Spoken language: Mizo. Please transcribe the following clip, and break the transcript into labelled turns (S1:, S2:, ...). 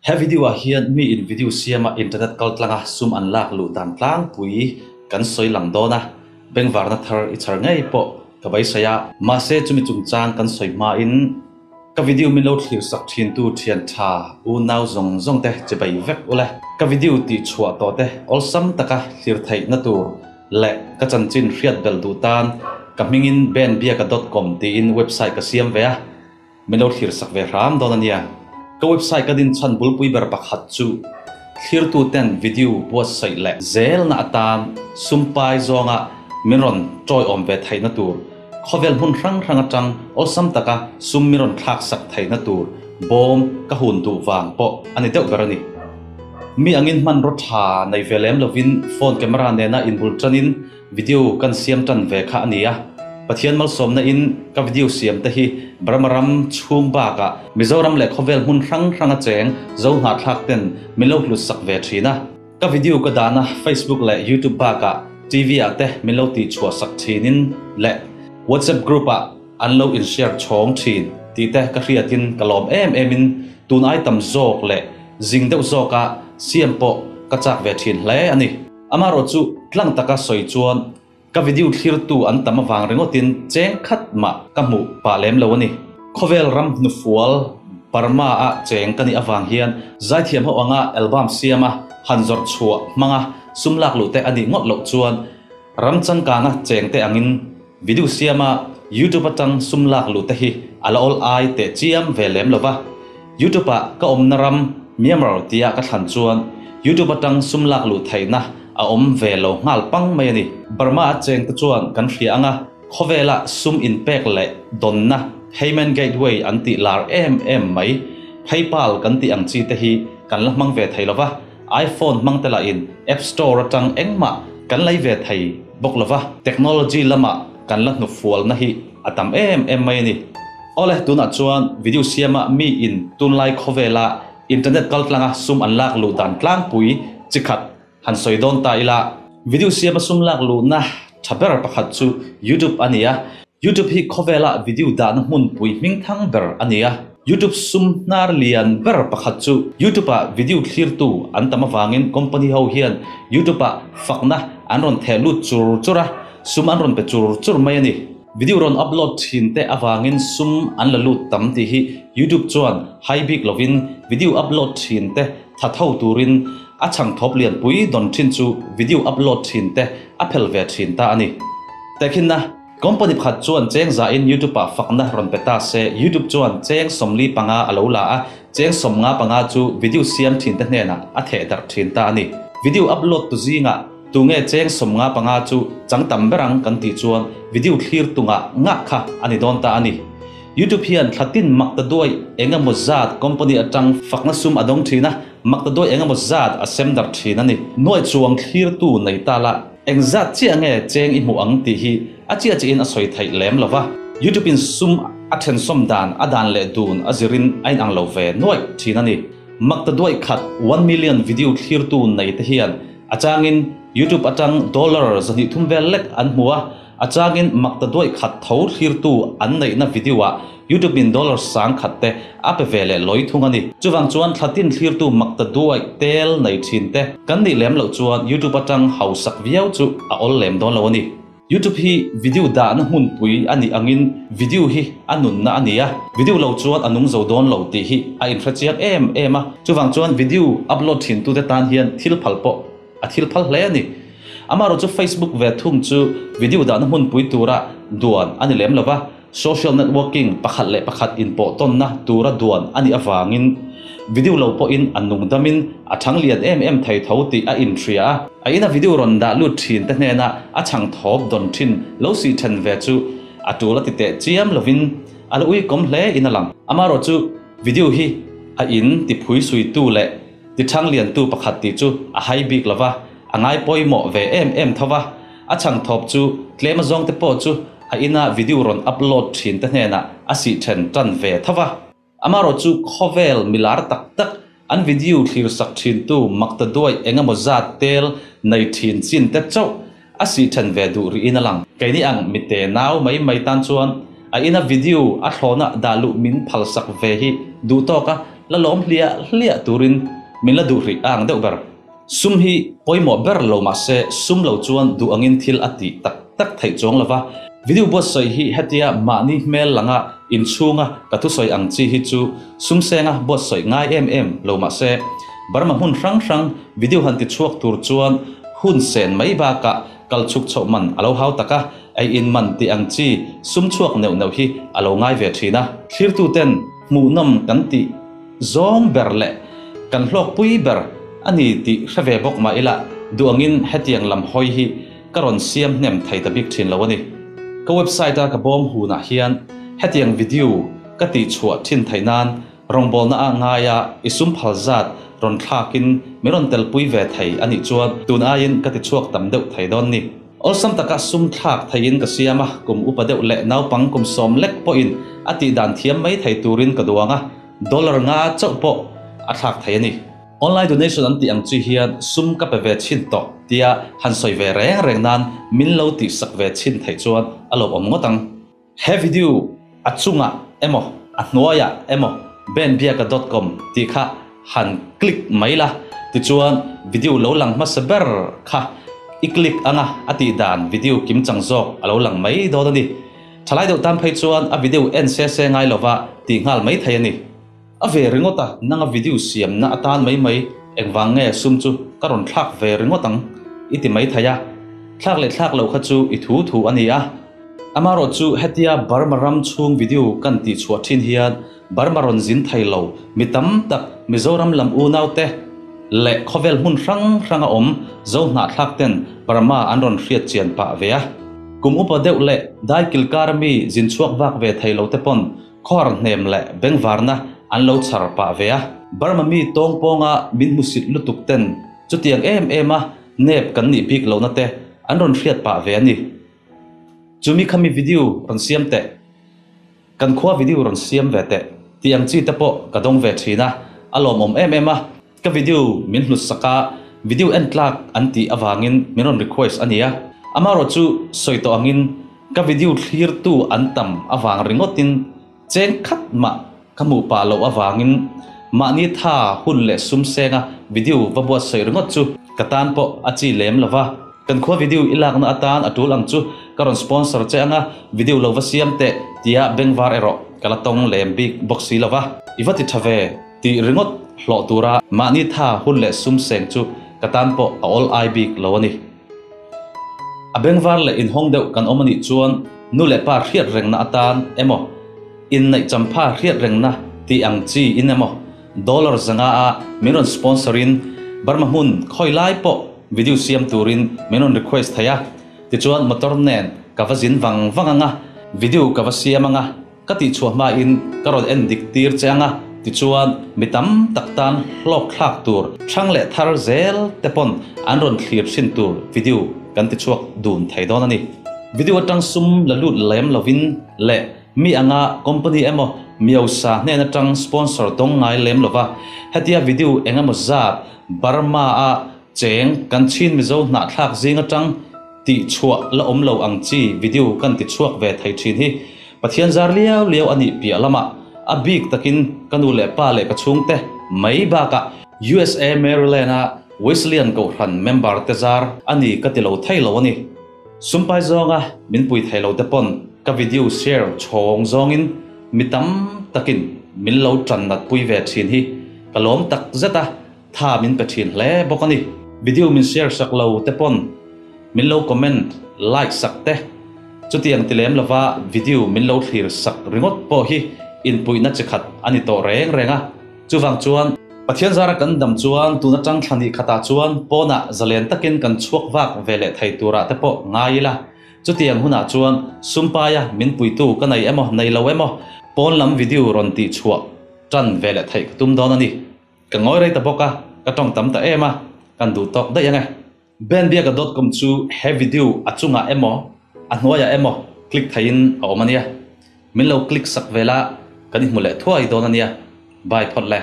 S1: He video ah hian mi in video siama internet kal tlanga sum an lak luh dan tlangpui kan sawi lang dawn a, bengvarna thar i chhar ngei pawh ka beisei a. Mahse chumi chungchang kan sawi hmain ka video min lo thlir sak thintu thian tha unau zawng zawng te chibai vek ule. Ka video tih chhuah tawh te awlsam taka thlir theihna tur leh ka chanchin hriat belh duh tan ka hmingin benbiaka dot com tiin website ka siam ve a. Min lo thlir sak ve hram dawn a nia. Ka website ka din chhan bulpui ber pakhat chu thlirtu ten video buatsaih leh zelna atan sumpai zawnga min rawn tawiawm ve theihna tur, khawvel hmun hrang hrang atang awlsam taka sum min rawn thlak sak theihna tur bawm ka hun duh vang pawh a ni deuh ber a ni. Mi angin hmanraw tha nei ve lem lovin phone camera nena inbul tanin Video kan siam tan ve kha a ni a, Pathian malsawmna in ka video siam te hi Burma ram chhung bakah Mizoram leh khawvel hmun hrang hranga cheng zo hnahthlak ten min lo hlut sak ve thin a. Ka video ka dahna Facebook leh YouTube bakah TV ah te min lo tih chhuah sak thin in leh WhatsApp group ah an lo in share chhawng thin tih te ka hriat in ka lawm em em in tun ai tam zawk leh zing deuh zawk a siam pawh ka chak ve thin hle a ni. Amaherawh chu tlang taka sawi chuan ka video thlirtu an tam avang ringawtin cheng khat mah ka hmuh pah lem lo a ni. Khawvel ram hnufual Burma-a cheng ka nih avang hian zaithiam ho anga album siama han zawrh chhuah hmanga sum lak luh te a nih ngawt loh chuan ram changkanga cheng te angin video siama YouTube atang sum lak luh te hi a la awl ai teh chiam ve lem lo va. YouTube ah ka awmna ram Myanmar tia ka thlan chuan YouTube atang sum lak luh theihna a awm ve lo nghal pang mai a ni. Burma a cheng te chuan kan hria anga khawvela sum inpek leh dawnna payment gateway an tih lar em em mai PayPal kan tih ang chi te hi kan la hmang ve thei lo va, iPhone hmang te lahin App Store atang engmah kan lei ve thei bawk lo va, technology lamah kan la hnufualna hi a tam em em mai a ni. Awle, tunah chuan video siama mi in tunlai khawvela internet kaltlanga sum an lak luh dan tlangpui chi khat han sawi dawn ta ila. Video siama sum lak luhna tha ber pakhat chu YouTube a ni a. YouTube hi khawvela video dahna hmunpui hmingthang ber a ni a. YouTube sum hnar lian ber pakhat chu YouTube-ah video thlirtu an tam avangin company ho hian YouTube-ah fakna an rawn theh lut chur chur a, sum an rawn pe chur chur mai a ni. Video rawn upload thin te avangin sum an la lut tam tih hi YouTube chuan hai bik lovin video upload thin te tha tho turin a chhang thawp lianpui dawn thin chu video upload thin te a phel ve thin ta a ni. Tehkhinna, Company pakhat chuan cheng zahin YouTube ah fakna rawn pe ta se, YouTube chuan cheng 45 a lo la a, cheng 55 chu video siam thin te hnenah a theh darh thin ta a ni. Video upload tu zingah Tunge cheng 55 chu chang tam ber ang kan tih chuan video thlir tungah ngah kha a ni dawn ta a ni. YouTube hian thla tin mak ta duai eng emaw zat company atang fakna sum a dawng thin a, mak ta duai eng emaw zat a sem darh thin a ni. Nuai chuang thlirtu nei ta la, eng zat chiah nge cheng i hmuh ang tih hi a chiah chiahin a sawi theih lem lo va. YouTube in sum a thensawm dan a dan leh dun a zirin a inang lo ve nuaih thin a ni. Mak ta duai khat 1 million video thlirtu nei te hian a changin YouTube atang dollar 230 vel lek an hmu a, a changin mak ta duai khat tho thlirtu an neihna video ah YouTube in dollar 1000 te a pe ve leh lawi thung a ni. Chuvang chuan thlatin thlirtu mak ta duai tel nei thin te kan nih lem loh chuan YouTube atang hausak viau chu a awl lem dawn lo a ni. YouTube hi video dahna hmunpui a nih angin video hi a nunna a ni a, video lo chuan a nung zo dawn lo tih hi a inhre chiang em em a. Chuvang chuan video upload thintute tan hian thil phal pawh a thil phal hle a ni. Amaherawhchu Facebook ve thung chu video dahna hmunpui tura duan a ni lem lo va, social networking pakhat leh pakhat inpawh tawnna tura duan a nih avangin video lo pawhin a nung damin a chhang lian em em thei tho tih a inhria a. A ina video rawn dah lut thin te hnena a chhang thawp dawn thin lo sih then ve chu a tul a ti teh chiam lovin a la uikawm hle in a lang. Amaherawhchu video hi a in ti phui suitu leh ti chhang liantu pakhat tih chu a hai bik lova, a ngai pawimawh ve em em tho va. A chhang thawp chu tlem azawng te pawh chu a ina video rawn upload thin te hnenah a sih then tan ve tho va. Amaherawhchu khawvel milar tak tak an video thlir sak thintu mak ta duai eng emaw zat tel nei thin chin te chauh a sih then ve duh rihin a lang. Keini ang mite nau mai mai tan chuan a ina video a thlawna dah luh min phal sak ve hi duh tawk a. la lawm hliah hliah turin min la duh rih ang deuh ber. Sum hi pawimawh ber lo mah se sum lo chuan duh angin thil a tih tak tak theih chuang lo va. Video buatsaih hi hetia mahni hmel langa inchhunga ka thusawi ang chi hi chu sum senga buatsaih ngai em em lo mah se Burma hmun hrang hrang video han ti chhuak tur chuan hun sen mai bakah kal chhuk chhoh man a lo hau tak a, ei in man tih ang chi sum chhuak neuh neuh hi a lo ngai ve thin a. Thlirtuten hmuhnawm kan tih zawng ber leh kan hlawkpui ber a ni tih hre ve bawk mah ila duh angin hetiang lam hawi hi ka rawn siam hnem thei ta bik thin lo a ni. Ka website a ka bawm hunah hian hetiang video ka tihchhuah thin theih nan Rawngbawlna ah ngaia i sum phal zat rawn thlakin min rawn telpui ve thei a nih chuan tun aiin ka ti chhuak tam deuh thei dawn ni. Awlsam taka sum thlak theiin ka siam a, kum upa deuh leh naupang kum sawm lek pawhin a tih dan thiam mai thei turin ka duang a, dollar nga chauh pawh a thlak thei a ni. Online donation an tih ang chi hian sum ka pe ve chhin tawh tia han sawi ve reng reng nan min lo tihsak ve chhin theih chuan a lawmawm ngawt ang. He video a chungah emaw a hnuaiah emaw benbiaka dot com tih kha han click mai la, tichuan video lo lang hmasa ber kha i click anga a tih dan video kimchang zawk a lo lang mai dawn a ni. Thalai deuh tan phei chuan a video en se se ngai lova tih nghal mai thei a ni. A ve ringawt a, nanga video siamna atan mai mai engvang nge sum chu ka rawn thlak ve ringawt ang i ti mai thei a, thlak leh thlak lo kha chu i thu thu a ni a. Amaherawh chu hetia Burma ram chhung video kan tih chhuah thin hian Burma rawn zin thei lo mi tam tak Mizoram lam unaute leh khawvel hmun hrang hranga awm Zohnahthlak ten Burma an rawn hriat chian pah ve a. Kum upa deuh leh daikilkar mi zin chhuak vak ve thei lo te pawn Khawar hnem leh bengvarna an lo chhar pah ve a. Burma mi tawng pawnga min hmusit lutuk ten chutiang em em a nep kan nih bik lohna te an rawn hriat pah ve a ni. Chumi khami video rawn siam teh, kan khua video rawn siam ve teh tih ang chi te pawh ka dawng ve thin a, a lawmawm em em a. Ka video min hlut sak a, video en tlak an tih avangin min rawn request a nia. Amaherawh chu sawi tawh angin ka video thlirtu an tam avang ringawtin cheng khat mah ka hmuh pah loh avangin mahni tha hun leh sum senga video va buatsawi ringawt chu ka tan pawh a chi lem lo va. Kan khua video i lakna atan a tul ang chu ka rawn sponsor che anga video lo va siam teh tia bengvar erawh ka la tawng lem bik bawk si lo va. I va ti tha ve. Tih ringawt hlawh tura mahni tha hun leh sum seng chu ka tan pawh a awl ai bik lo a ni. A bengvar leh inhawng deuh kan awm a nih chuan nu leh pa hriat rengna atan emaw, inneih champha hriat rengna tih ang chi in emaw dollar zanga a min rawn sponsor in Burma hmun khawi lai pawh video siam turin min rawn request thei a, tichuan motor nen ka va zin vang vang anga video ka va siam anga. Ka tihchhuah hmain ka rawn en dik tir che ang a, tichuan mi tam tak tan hlawk thlak tur hrang leh thar zel te pawn an rawn thlir thin tur video kan tichhuak dun thei dawn a ni. Video atang sum la lut lem lovin leh mi anga company emaw miosa hnen atang sponsor dawng ngai lem lova hetia video eng emaw zat Burma a cheng kan Chin Mizo hnahthlak zing atang tihchhuah la awm lo ang chi video kan tichhuak ve thei thin hi Pathian zar liau liau a nih piah lamah a bik takin ka nu leh pa leh ka chhungte mai bakah USA Maryland-a Wesleyan Kohhran member te zar a ni ka ti lo thei lo a ni. Sumpai zawnga min pui thei lo te pawn ka video share chhawng zawngin mi tam takin min lo tan nat pui ve thin hi ka lawm tak zet a, tha min pe thin hle bawk a ni. Video min share sak lo te pawn min lo comment, like sak te. Chutiang ti lem lova video min lo thlir sak ringawt pawh hi inpuihna chi khat a ni tawh reng reng a. Chuvang chuan, Pathian zara kan dam chuan tun atang thla nih khatah chuan pawnah zalen takin kan chhuak vak ve leh thei turah te pawh ngai ila. Chutiang hunah chuan sumpaia min puitu ka nei emaw nei lo emaw pawn lam video rawn tih chhuah tan ve leh theih ka tum dawn a ni. Ka ngawi rei ta bawk a, ka tawng tam ta em a, kan duh tawk daih ang e. Benbiaka dot com chu he video a chungah emaw a hnuaiah emaw click theihin a awm a nia. Min lo click sak vel a, kan inhmu leh thuai dawn a nia. Bye phawt le.